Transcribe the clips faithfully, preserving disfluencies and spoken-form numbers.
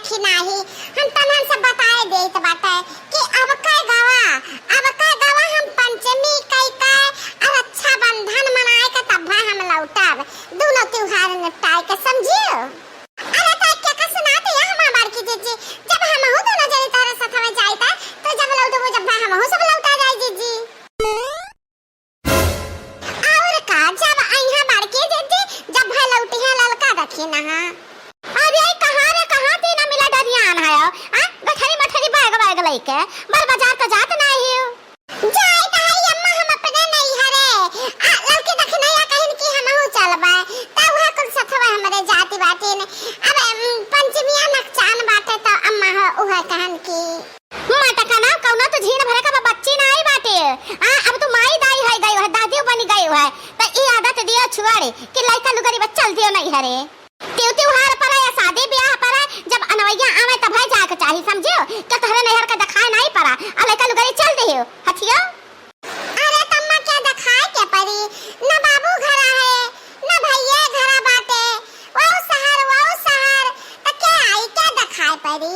कि नाही, हम तनहन से बताए देत बाटे कि अब कै गवा, अब कै गवा हम पंचमी कई के और रक्षाबंधन मनाए के तब हम लौटब, दोनों त्योहार निपटाए के, समझियो? अरे तो के का सुनात है हमार बड़की जीजी, जब हमहू दोनों जने तोहरे साथ में जाइत, तो जब लौटबो, जब हमहू सब लौटा जाए जीजी। और का, जब अइहा बड़की जीजी, जब है लौटिहा ललका दखिनहा। अरे कहाँ रे, कहाँ तीना मिला डरियान है, आ? गठरी मठरी बैग वैग लइके, बड़ बाजार तो जात नाही हो। जाइत हई अम्मा हम अपने नैहरे, आ ललकी दखिनहा कहिन कि हमहू चलबे, त उहे कुल सथवा हमरे जाति बाटिन। अब, उम, पंचमिया नकचान बाटे त अम्मा हो उहे कहन कि मटकना, कौनो तो झीन भरे का बा, बच्ची नाई बाटे। आ, अब तू माई दाई है गई है, दादी बनी गई है, त ई आदत दियो छुआड़े कि लइका लुगरी बा चल दियो नैहरे। त्यों त्योहार पर या शादी ब्याह पर, जब अनवैया आवे तब है जाए के चाही, समझियो? क्या तोहरे नैहर का देखाए नाई परा, आ लइका लुगरी चल दियो, हथियो? अरे तम्मा क्या देखाए के परी, न बाबू घरा है, न भैया घरा बाटे, वो शहर, वो शहर, त क्या आई, क्या देखाए परी?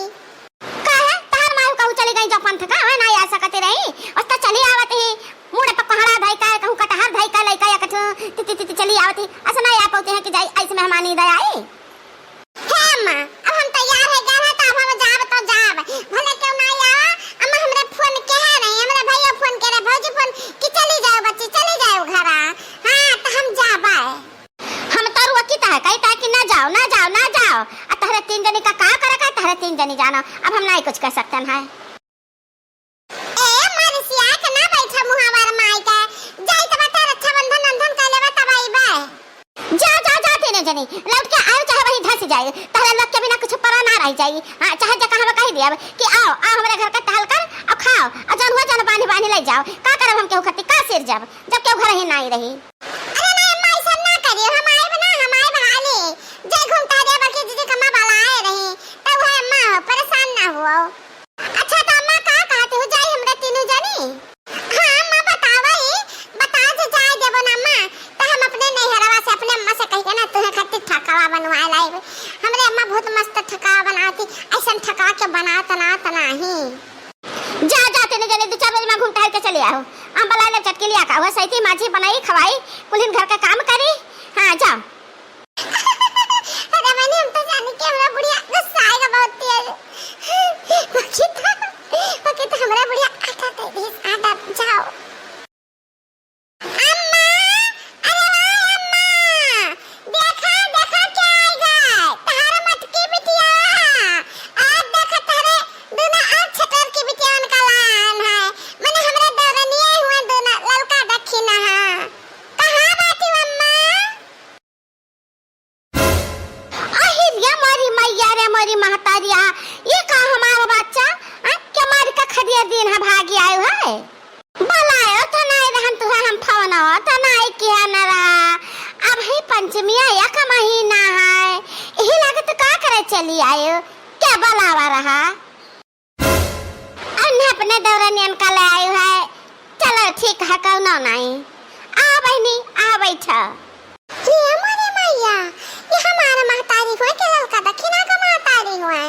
काहे? तहार माई कहू चली गई जो पंथ का, वह ना आ सकती रही। बस तो चली आवत ही, मुड़े पर कोहड़ा धई का, कहूँ कटहर धई का, लइका या कठू ति, ति, ति, ति चली आवत ही। ऐसा ना आ पाती है कि जाई, ऐसे मेहमानी दे आई। हे अम्मा, अब हम तैयार है गए हैं, तो अब हम जाब तो जाब। भले क्यों ना आवा, अम्मा हमरे फोन के है नहीं, हमरे भैया फोन के रहे, भौजी फोन कि चली जाओ बच्ची, चली जाओ घरा। हाँ, तो हम जाबे। हम तो रुआ की तह कही तह कि ना जाओ, ना जाओ, ना जाओ। आ तहरे तीन जनी का का करे का, तहरे तीन जनी जानो। अब हम नहीं कुछ कर सकते हैं। ए, मरसिया के ना बैठा मुहावर माई के। जाई तब तहरे रक्षाबंधन अंधन कर लेबे तब आईबे। जा, जा, जा तीनों जनी। लौट के आयो चाहे वहीं धस जाए। तहरे लोग के बिना कुछ परा ना रह जाई। हाँ, चाहे जे कहाँ कही दिया कि आओ, आओ हमरे घर का टहल कर, और खाओ, और जौन हुआ जौन बांधी बांधी ले जाओ। का करब हम केहू खातिर, का सिर जब, जब केहू घर ही ना आई रही। अरे नहीं अम्मा, ऐसा ना करियो, हम आएब ना, हम आएब हाली। जय घूम तहरे बड़की जीजी कम्मा बलाए रही, तब है अम्मा हो, परेशान ना हुआ। अच्छा तो अम्मा का कहत हो, जाई हमरा तीनों जनी? हाँ अम्मा बतावा ही, बता जे जाए देबो ना अम्मा, तो हम अपने नैहरवा से अपने अम्मा से कह के ना तुहे खातिर ठकावा बनवाए लाइब। हमरे अम्मा बहुत मस्त ठकावा बनाती, ऐसन ठकावा के बनात ना तना ही। जा, जा, तीनों जने दो चार बजे में घूम टहल के चले आओ। हम बलाए ले चटकी लिया का, वह सैती माजी बनाई, खवाई, कुलिन घर का काम करी। हाँ, जा। अरे मैंने हम तो जानी कि हमरा बुढ़िया गुस्सा आएगा बहुत तेज। बाकी तो, बाकी तो हमरा बुढ़िया आटा दे दी, आटा जाओ। अम्मा, अरे वाह अम्मा, देखा, देखा क्या आइगा, तहार मटकी बिटिया। आज देखा तहरे दुनो आज छटर की बिटिया उनका लान है, मने हमरे दौरनिया हुआ दुनो ललका दखिनहा। कहाँ बाटी अम्मा? अहिरिया मोरी मैया रे मोरी महतारिया, ये का हमारा बच्चा, आ, के मार का खदिया दिन है भागी आयो है? बलायो तो नाई रहन तुहे हम फोनवा तो नाई किया न रहा। अब ही पंचमिया एक महीना है, यही लागत का करे चली आयो, क्या बलावा रहा? अन्य अपने दौरनियन का ले आयो है। चलो ठीक है, कौनो नाई। आ बहिनी, आ बैठा। ये मोरे मैया, ये हमारा महतारी हुए के ललका दखिना का महतारी हुए।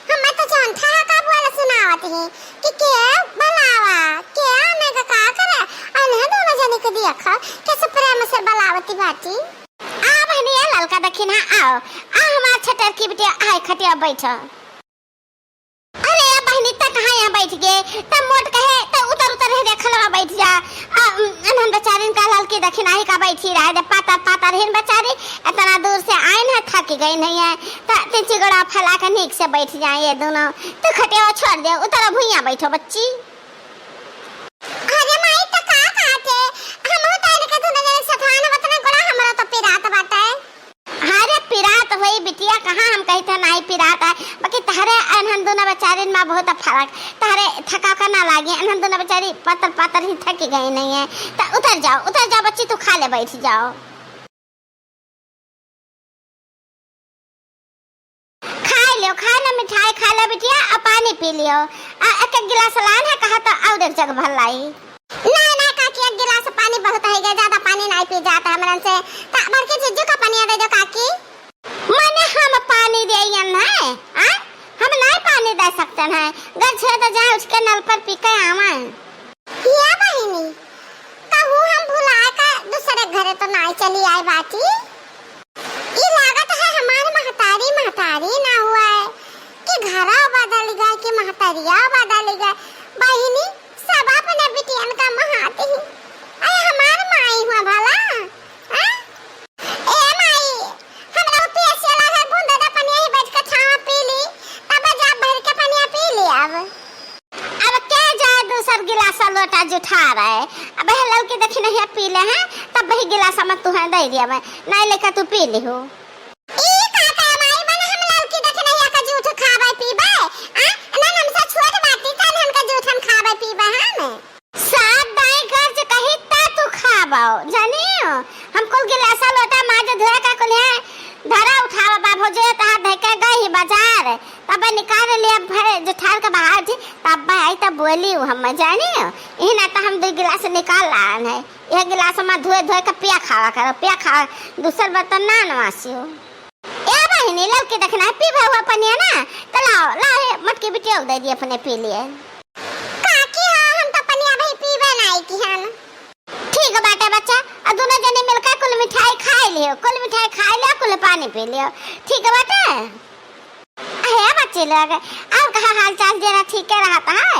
हमें तो जौन ठहाका बोल सुनावत ही कि के बलावा, के आने का का करे, अन्य दोनों जने के देखा कैसे प्रेम से बलावती बाटी। आ बहिनी, ये ललका दखिना आओ, आ हमार छटर की बिटिया आए खटिया बैठा। अरे बहिनी, त कहाँ यहाँ बैठ गए? त मोट कहे त उतर उतर है, देखल वहाँ बैठ जा। आ, उम, अनहन बेचारिन का ललकी दखिनाही का बैठी रहे दे, पातर पातर हिन बेचारी, इतना दूर से आइन है, थक गई नहीं है, त तिनची गोड़ा फैला के नीक से बैठ जाए ये दोनों। तू खटिया छोड़ दे, उतर भुइया बैठो बच्ची। अरे माई, त का कहत है? हमहू तो इनके दुनो जने सथान वतना गोड़ा, हमरा तो पिरात बाटे। अरे पिरात होई बिटिया, कहाँ हम कहित है नाई पिरात है, बाकी तहरे अनहन दुनो बेचारिन मा बहुत फरक, तहरे थकाका ना लागे, अनहन दुनो बेचारी पातर पातर ही थकी गई नहीं है। त उतर जाओ, उतर जाओ बच्ची, तू खा ले, बैठ जाओ। खाए लियो, खाए ना मिठाई खा ले बिटिया, आ पानी पी लियो। आ एक एक गिलास लान है, कहा तो और एक जग भर लाई। ना, ना काकी, एक गिलास पानी बहुत है गे, ज्यादा पानी नाई पी जात है हमरन से। त भर के जीजू का पनिया दे दो काकी। मने हम पानी देयन है, आ? हम कह सकते हैं, घर छे तो जाए, उठ के नल पर पी के आवे। या बहिनी, कहूँ हम भुला के दूसरे घरे तो नाई चली आए बाटी। ई लागत है हमार महतारी, महतारी ना हुआ है कि घरा बदल गए कि महतरिया बदल गए। बहिनी, सब अपने बिटियन का महाती। अरे हमार माई हुआ भला, हाँ? ए माई, हमरा पियसिया लागल, बूंद दा पनिया ही बैठ के छावा पी ली, तब जा भर के पनिया पी ली अब। अब के जाए दूसर गिलास लोटा जुठारे, अब है ललकी देखी नहीं पी ले हैं, तब वही गिलास में तुहे दे दिया मैं, नहीं लेकर तू पी ली हो। ई का का माई बन हम ललकी देखी नहीं का जूठ खाबे पीबे, आ? ना हमसे छोट बाटी तन हमका जूठ हम खाबे पीबे हम। सात दाई गर्ज कही ता तू खाबो, जानियो? हम कुल गिलासा लोटा माज धोए का कुल है, धरा उठावा बाबू जे तहा धके गई बाजार, तब निकाल लिया भरे जुठार के बाहर जी, तब आई तब बोली हूँ हम, जानियो? यही ना तो हम दो गिलास निकाल लान है, यह गिलास में धोए धोए के पिया खावा करो, पिया खावा, दूसर बर्तन ना नवासियो। ए बहिनी, लौकी देखना है, पीबे हुआ पनिया ना, तो लाओ, लाओ, हे मटकी बिटिया दे दी अपने पी लिए। काकी हो, हम तो पनिया भाई पीबे नाई की हन। ठीक बाटे बच्चा, आ दोनों जने मिलकर कुल मिठाई खाई लियो, कुल मिठाई खाई लियो, कुल पानी पी लियो, ठीक बाटे? हे बच्चे लोग, और कहा हाल चाल, जेरा ठीक है रहता है?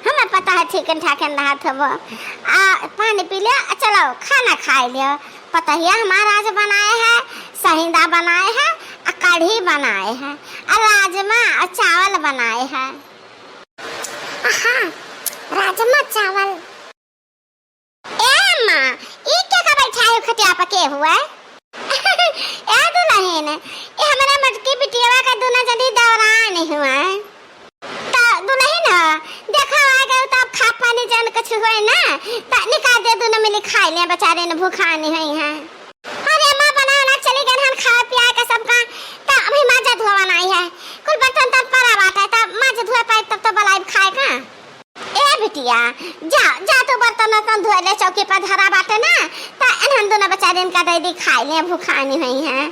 हमें पता है ठीक ठाक रहत हबो। आ, पानी पी लियो, आ, चलो खाना खाई लियो। पतहिया हमार आज बनाए है, सहिंदा बनाए है, आ कढ़ी बनाए है, आ राजमा आ चावल बनाए है। हाँ, राजमा चावल। ए अम्मा, ई के का बैठा है खटिया पर के हुआ? ए दुल्हन, ए हमारे मटकी बिटिया का दोनों जनी दौरान हुआ। त दुल्हन ह, देखा आ गए त अब खा पानी जान कुछ होए ना, त निकाल दे, दोनों मिली खाई ले, बेचारे न भूखानी हुई हैं। अरे माँ, बनावला चली गए हन खाए पिया के सबका, त अभी माजा धोवा नाई है, कुल बर्तन तन पड़ा बाटे, त माजा धोए पाए तब तो बलाई खाए का। ए बिटिया, जा, जा तू बर्तन उर्तन धोए ले, चौकी पर धरा बाटे ना, त इन्हन दोनों बेचारे इनका दे दी खाई ले, भूखानी हुई हैं।